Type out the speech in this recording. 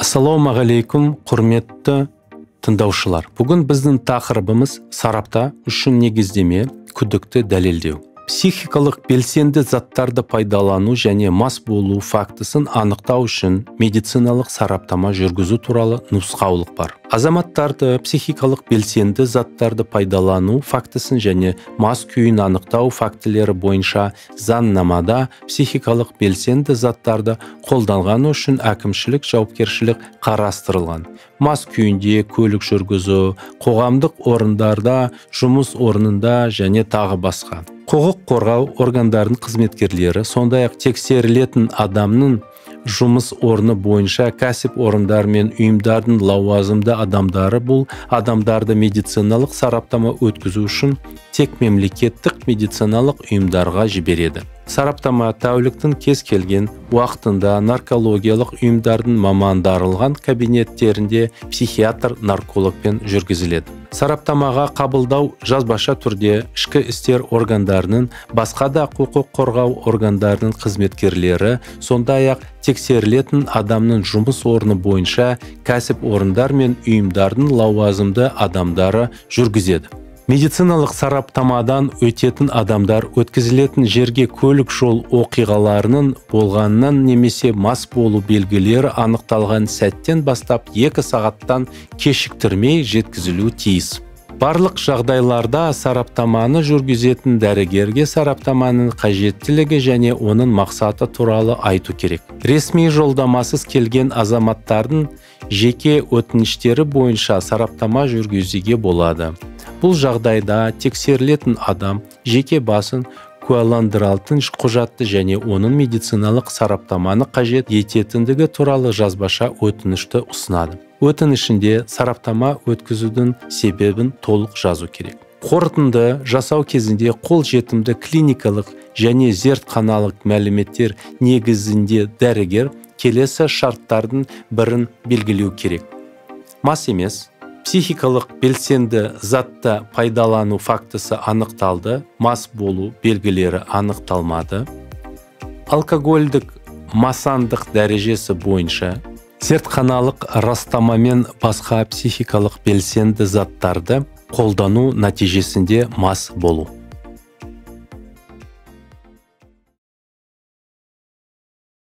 Ассалаумағалейкум, құрметті тыңдаушылар. Бүгін біздің тақырыбымыз сарапта үшін негіздеме, күдікті дәлелдеу. Психикалық белсенді заттарды пайдалану және мас болу фактісін анықтау үшін медициналық сараптама жүргізу туралы нұсқаулық бар. Азаматтарды психикалық белсенді заттарды пайдалану фактісін және мас күйін анықтау фактілері бойынша заңнамада психикалық белсенді заттарды қолданғаны үшін әкімшілік жауапкершілік қарастырылған. Мас күйінде көлік жүргізу, қоғамдық орындарда, жұмыс орнында және тағы басқа. Құқық қорғау органдарының қызметкерлері, сондай-ақ тексерілетін адамның жұмыс орны бойынша кәсіп орындар мен ұйымдардың лауазымды адамдары бұл адамдарды медициналық сараптама өткізу үшін тек мемлекеттік медициналық ұйымдарға жібереді. Сараптама тәуліктің кез келген уақытында наркологиялық ұйымдардың мамандарылған кабинеттерінде психиатр-наркологпен жүргізіледі. Сараптамаға қабылдау жазбаша түрде ішкі істер органдарының, басқа да құқық қорғау органдарының қызметкерлері, сондай-ақ тексерілетін адамның жұмыс орны бойынша кәсіп орындар мен ұйымдардың лауазымды адамдары жүргізеді. Медициналық сараптамадан өтетін адамдар өткізілетін жерге көлік жол оқиғаларының болғанынан немесе мас болу белгілері анықталған сәттен бастап 2 сағаттан кешіктірмей жеткізілуі тиіс. Барлық жағдайларда сараптаманы жүргізетін дәрігерге сараптаманың қажеттілігі және оның мақсаты туралы айту керек. Ресми жолдамасыз келген азаматтардың жеке өтініштері бойынша сараптама жүргізуге болады. Бұл жағдайда тексерілетін адам жеке басын куәландыратын құжатты және оның медициналық сараптаманы қажет ететіндігі туралы жазбаша өтінішті ұсынады. Өтінішінде сараптама өткізудің себебін толық жазу керек. Қорытынды жасау кезінде қол жетімді клиникалық және зертханалық мәліметтер негізінде дәрігер келесі шарттардың бірін белгілеу керек. Мас емес, психикалық белсенді затты пайдалану фактісі анықталды, мас болу белгілері анықталмады. Алкогольдік масандық дәрежесі бойынша зертханалық растамамен басқа психикалық белсенді заттарды қолдану нәтижесінде мас болу.